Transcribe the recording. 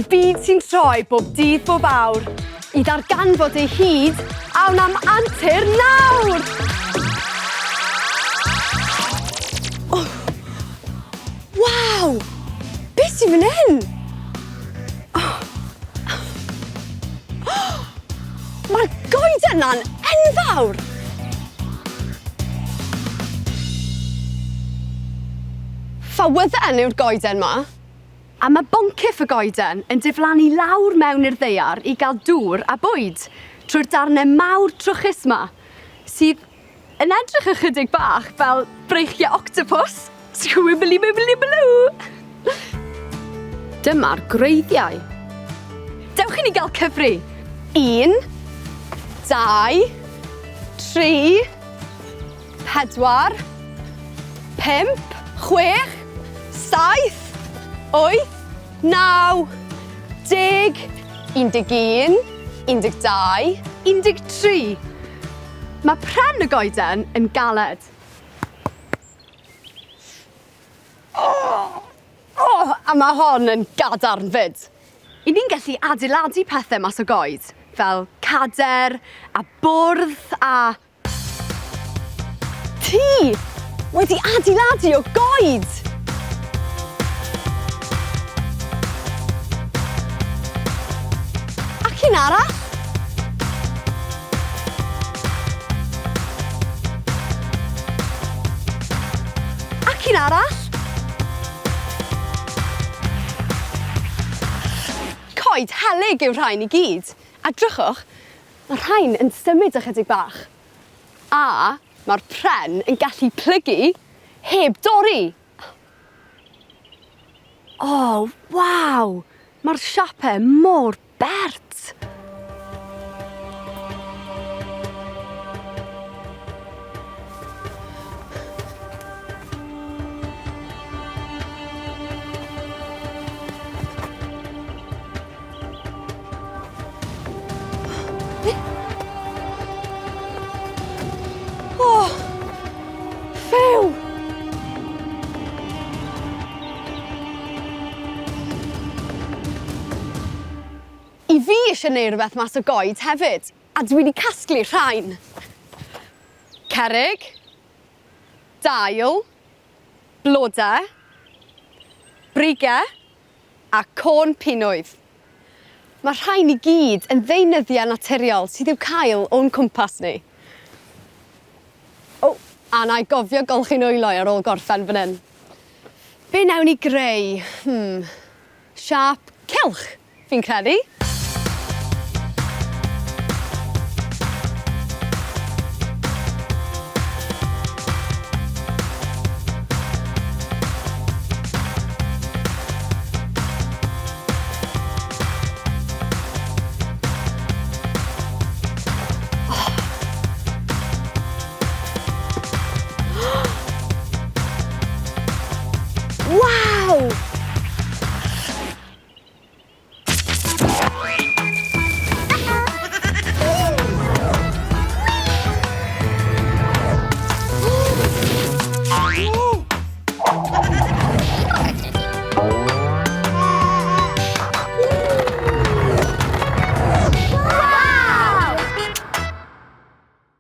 I byd sy'n troi bob dydd bob awr, i ddarganfod ei hyd, awn am antur nawr! Oh. Waw! Be sy fan hyn? Oh. Mae'r goeden 'na'n enfawr! Ffawydden yw'r goeden 'ma. A mae boncyff y goeden yn diflannu lawr mewn i'r ddaear i gael dŵr a bwyd trwy'r darnau mawr trwchus 'ma, sydd yn edrych ychydig bach fel breichiau octopws. Sgwibli bibli blw! Dyma'r gwreiddiau. Dewch i ni gael cyfri. 1, 2, 3, 4, 5, 6, 7, 8, 9, 10, 11, 12, 13. Mae pren y goeden yn galed. Oh! Oh! A mae hon yn gadarn 'fyd. 'Y ni'n gallu adeiladu pethe mas o goed, fel cader a bwrdd a... Tŷ! Wedi adeiladu o goed! Ac un arall! Ac un arall! Coed helyg yw'r rhain i gyd. A drychwch, mae'r rhain yn symud ychydig bach. A mae'r pren yn gallu plygu heb dorri. O, waw! Mae'r siapau mor bert! O! Ffew! I fi eisiau neud rhywbeth mas o goed hefyd, a dwi 'di casglu rhain. Cerrig, dail, blode, brige, a corn pinwydd. Mae'r rhain i gyd yn ddeunyddiau naturiol sydd i'w cael o'n cwmpas ni. O, a na i gofio golchi nwylo i ar ôl gorffen fan hyn. Be wnawn ni greu? Hmm, siâp cylch, fi'n credu. Waw!